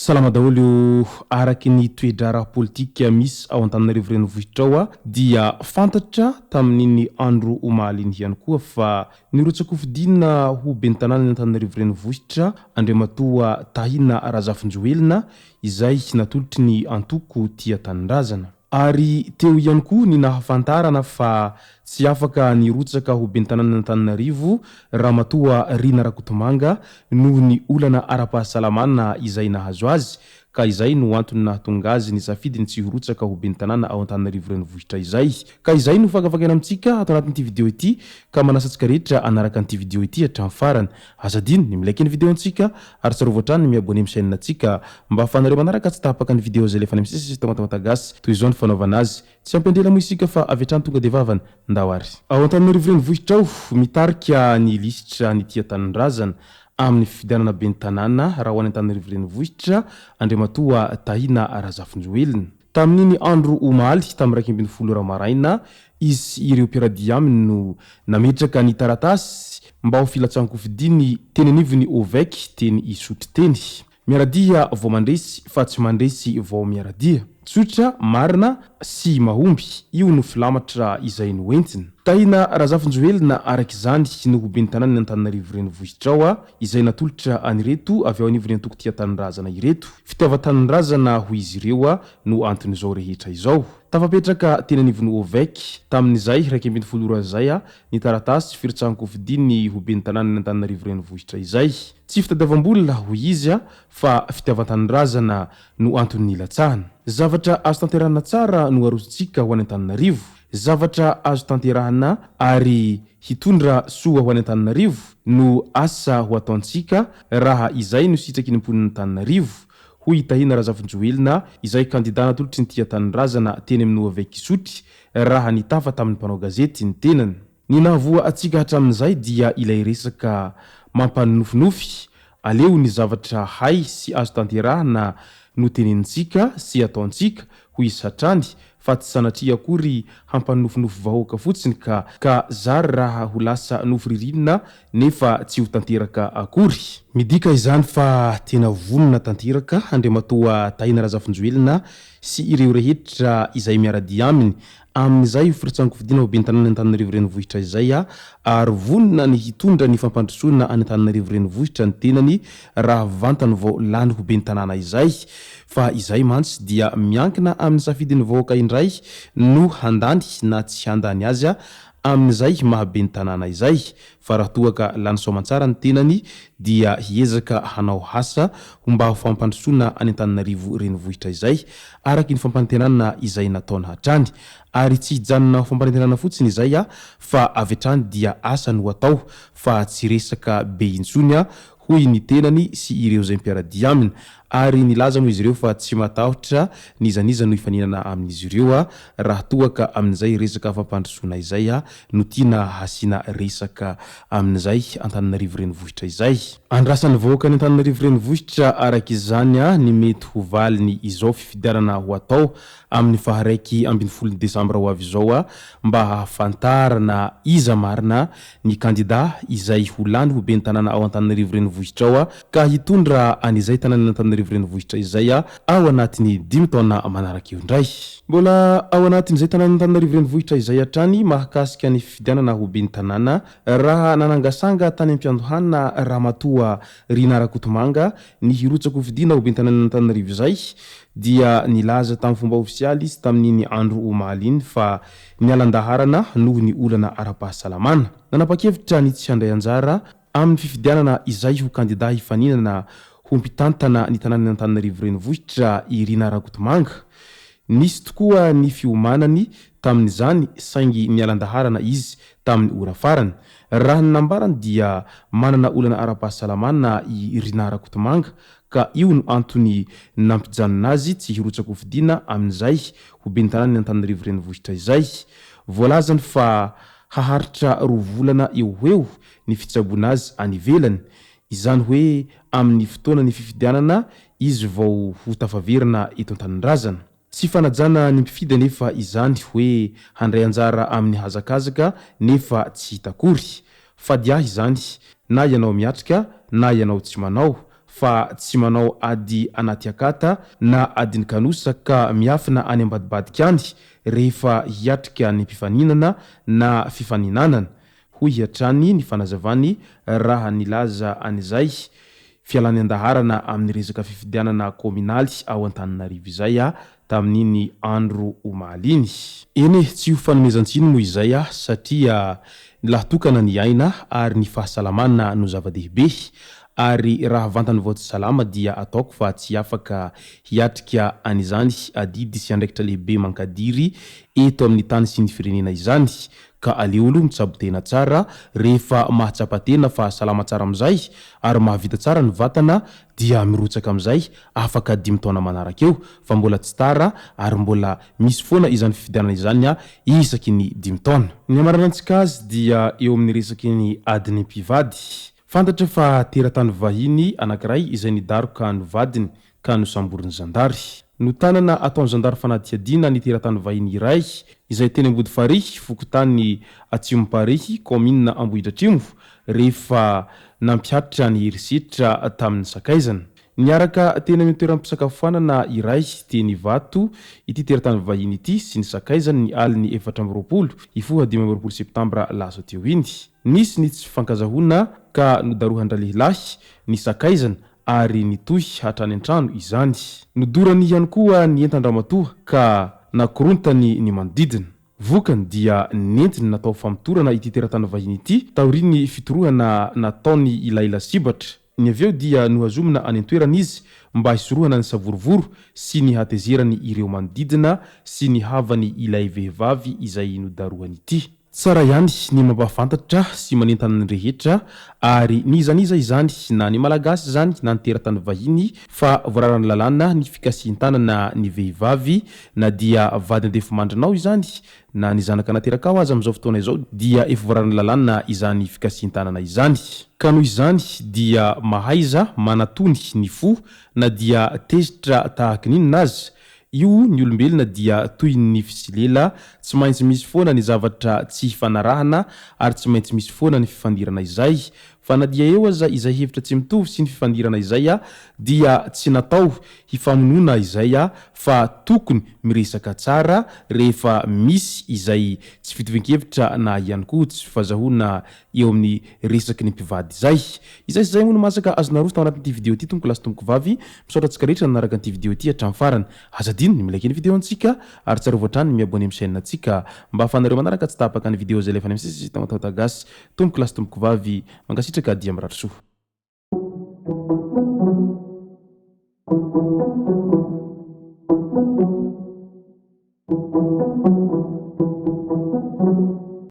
Salama daholo o! Araky ny toe-draharaha politika misy ao Antananarivo renivohitra ao dia fantatra tamin'iny andro omaly iny ihany koa fa Nirotsa-kofidina ho ben'ny tanànan'i Antananarivo Renivohitra, Andriamatoa Tahina Razafinjoelina, izay natolotry ny antoko Tia Tanindrazana. Ary teo ihany koa ny nahafantarana fa tsy afaka nirotsaka ho ben'ny tanànan'Antananarivo Ramatoa Rina Rakotomanga noho ny olana ara-pahasalamana izay nahazo azy ka izay no antony nahatonga azy nisafidy ny tsy hirotsaka ho ben'ny tanàna ao Antananarivo Renivohitra izay. Ka izay no fakafakaina amintsika ato anatin'ity video ity ka manasa antsika rehetra hanaraka an'ity video ity hatramin'ny farany. Aza adino ny mi-like ny video antsika ary tsarovy hatrany ny mi-abonner amin'ny chaîne antsika mba ahafahanareo manaraka tsy tapaka ny video izay alefanay misesisesy eto Matamatagasyy. Toy izao ny fanaovana azy. Tsy ampiandry ela moa isika fa avy hatrany tonga dia vavany. Ndao ary. Ao Antananarivo Renivohitra ao, mitarika ny lisitra ny Tia Tanindrazana amin'ny fifidianana ben'ny tanàna raha ho any Antananarivo Renivohitra, Andriamatoa Tahina Razafinjoelina. Tamin'iny andro omaly tamin'ny 11 ora maraina, izy sy ireo mpiara-dia aminy no nametraka ny taratasy mba ho filatsahan-kofidiny teny anivon'ny OVEC teny Isotry teny. Miara-dia vao mandresy fa tsy mandresy vao miara-dia. Tsotra, marina sy mahomby, io no filamatra izay noentina. Tahina Razafinjoelina araka izany no ho ben'ny tanànan'i Antananarivo Renivohitra ao izay natolotra an'ireto avy ao anivon'ny antoko Tia Tanindrazana ireto. Fitiavan-tanindrazana hoy izy ireo no anton'izao rehetra izao. Tafapetraka teny anivon'ny OVEC tamin'izay 11 ora izay ny taratasy firotsahan-kofidiny ho ben'ny tanànan'i Antananarivo Renivohitra izay. Tsy fitadiavam-bola, hoy izy, fa fitiavan-tanindrazana no antony nilatsahana. Zavatra azo tanterahina tsara no arosontsika ho any Antananarivo. Zavatra azo tanterahina ary hitondra soa ho any Antananarivo no asa ho ataontsika raha izay no sitraky ny mponin'Antananarivo, hoy i Tahina Razafinjoelina izay kandida natolotry ny Tia Tanindrazana teny amin'ny Ovec Isotry raha nitafa tamin'ny mpanao gazety ny tenany. Ny nahavoa antsika hatramin'izay dia ilay resaka mampanonofinofy, aleo ny zavatra hay sy azo tanterahina no tenenintsika sy ataontsika, hoy izy hatrany, fa tsy sanatria akory hampanonofinofy vahoaka fotsiny ka ka zary raha ho lasa nofy ririnina nefa tsy ho tanteraka akory. Midika izany fa tena vonona tanteraka Andriamatoa Tahina Razafinjoelina sy ireo rehetra izay miara-dia aminy Amin'izay firotsahan-kofidina ho ben'ny tanànan'i Antananarivo Renivohitra izay ary vonona ny hitondra ny fampandrosoana any Antananarivo Renivohitra ny tenany raha vantany vao lany ho ben'ny tanàna izay fa izay mantsy dia miankina amin'ny safidin'ny vahoaka indray no handany na tsy handany azy amin'izay maha ben'ny tanàna izay fa raha toa ka lany soamantsara ny tenany dia hiezaka hanao asa ho mba ho fampandrosoana any Antananarivo renivohitra izay araky ny fampanantenana izay nataony hatrany. Ary tsy hijanona ho fampanantenana fotsiny izay fa avy hatrany dia asa no atao fa tsy resaka be intsony hoy ny tenany sy ireo izay mpiara-dia aminy. Ary nilaza moa izy ireo fa tsy matahotra n'iza n'iza no hifaninana amin'izy ireo raha toa ka amin'izay resaka fampandrosoana izay no tiana hasiana resaka amin'izay Antananarivo Renivohitra izay. Andrasan'ny vahoakan'i Antananarivo Renivohitra araka izany ny mety ho valiny izao fifidianana ho atao amin'ny faha 11 desambra ho avy izao mba hahafantarana iza marina ny kandida izay ho lany ho ben'ny tanàna ao Antananarivo Renivohitra ao ka hitondra an'izay tanànan'Antananarivo Renivohitra izay ao anatin'ny dimy taona manaraka eo indray. Mbola ao anatin'izay tanànan'Antananarivo Renivohitra izay hatrany mahakasika ny fifidianana ho ben'ny tanàna raha nanangasanga tany am-piandohana Ramatoa Rinah Rakotomanga ny hirotsa-kofidina ho ben'ny tanànan'Antananarivo izay dia nilaza tamin'ny fomba ofisialy izy tamin'iny andro omaly iny fa Niala an-daharana noho ny olana ara-pahasalamana. Nanapa-kevitra ny tsy handray anjara amin'ny fifidianana izay ho kandida hifaninana ho mpitantana ny tanànan'Antananarivo Renivohitra i Rinah Rakotomanga. Nisy tokoa ny fiomanany tamin'izany saingy niala an-daharana izy tamin'ny ora farany. Raha ny nambarany dia manana olana ara-pahasalamana i Rinah Rakotomanga. ka io no antony nampijanona azy tsy hirotsa-kofidina amin'izay ho ben'ny tanànan'i Antananarivo Renivohitra izay. Voalazany fa haharitra roa volana eo ho eo ny fitsaboana azy any ivelany, izany hoe amin'ny fotoanan'ny fifidianana izy vao ho tafaverina eto an-tanindrazana. Tsy fanajana ny mpifidy anefa izany hoe handray anjara amin'ny hazakazaka nefa tsy hita akory. Fady ahy izany na ianao miatrika na ianao tsy manao fa tsy manao ady anaty akata na adin'ny kanosa ka miafina any ambadibadika any rehefa hiatrika ny mpifaninana na fifaninanana, hoy hatrany ny fanazavany raha nilaza an'izay fialany an-daharana amin'ny resaka fifidianana kaominaly ao Antananarivo izay tamin'iny andro omaly iny. Eny e, tsy ho fanomezan-tsiny moa izay satria ny lahatokana ny aina ary ny fahasalamana no zava-dehibe ary raha vantany vao tsy salama dia ataoko fa tsy afaka hiatrika an'izany adidy sy andraikitra lehibe mankadiry eto amin'ny tany sy ny firenena izany ka aleo aloha mitsabo tena tsara rehefa mahatsapa tena fa salama tsara amin'izay ary mahavita tsara ny vatana dia mirotsaka amin'izay afaka dimy taona manaraka eo fa mbola tsy tara ary mbola misy foana izany fifidianana izany isaky ny dimy taona. Ny hamaranantsika azy dia eo amin'ny resaky ny adin'ny mpivady. Fantatra fa teratany vahiny anankiray izay nidaroka ny vadiny ka nosamborin'ny zandary. Notanana ataon'ny zandary fanadihadiana ny teratany vahiny iray izay teny Ambodifarihy, fokontany Atsimomparihy, kaominina Ambohidratrimo, rehefa nampihatra ny herisetra tamin'ny sakaizany. Niaraka teny amin'ny toeram-pisakafoanana iray teny Ivato ity teratany vahiny ity sy ny sakaizany ny alin'ny 24 hifoha 25 septambra lasa teo iny. Nisy ny tsy fifankazahoana ka nodarohan-dralehilahy ny sakaizany ary nitohy hatrany an-trano izany. Nodorany ihany koa ny entan-dramatoa ka nakorontany ny manodidina. Vokany dia nentiny natao famotorana ity teratany vahiny ity taorian'ny fitorohana nataony ilay lasibatra. Ny avy eo dia nohazomina any an-toerana izy mba hisorohana ny savorovoro sy ny hatezerany ireo manodidina sy ny havany ilay vehivavy izay nodarohany ity. Tsara ihany ny mampahafantatra sy manentana ny rehetra ary n'iza n'iza izany na ny Malagasy izany na ny teratany vahiny fa voararan'ny lalàna ny fikasihin-tanana ny vehivavy na dia vady andefimandrinao izany na ny zanaka naterakao aza amin'izao fotoana izao dia efa voararan'ny lalàna izany fikasihin-tanana izany. Ka noho izany dia mahaiza manatony ny fo na dia tezitra tahaky ny inona aza Io ny olombelona dia toy ny fisilela, tsy maintsy misy foana ny zavatra tsy hifanarahana ary tsy maintsy misy foana ny fifandirana izay. Fa na dia eo aza izay hevitra tsy mitovy sy ny fifandirana izay dia tsy natao hifamonoana izay fa tokony miresaka tsara rehefa misy izay tsy fitovian-kevitra na ihany koa tsy fifazahoana eo amin'ny resaky ny mpivady izay. Izay sy izay moa no masaka azo naroso tao anatin'ity video ity tompoko lahy sy tompoko vavy. Misaotra antsika rehetra nanaraka an'ity video ity hatramin'ny farany. Aza adino ny mi-like ny video antsika ary tsarovy hatrany ny mi-abonner amin'ny chaîne antsika mba ahafahanareo manaraka tsy tapaka ny video izay alefa any amin'ny site Tamatave Gasy. Tompoko lahy sy tompoko vavy, mankasitraka dia mirary soa.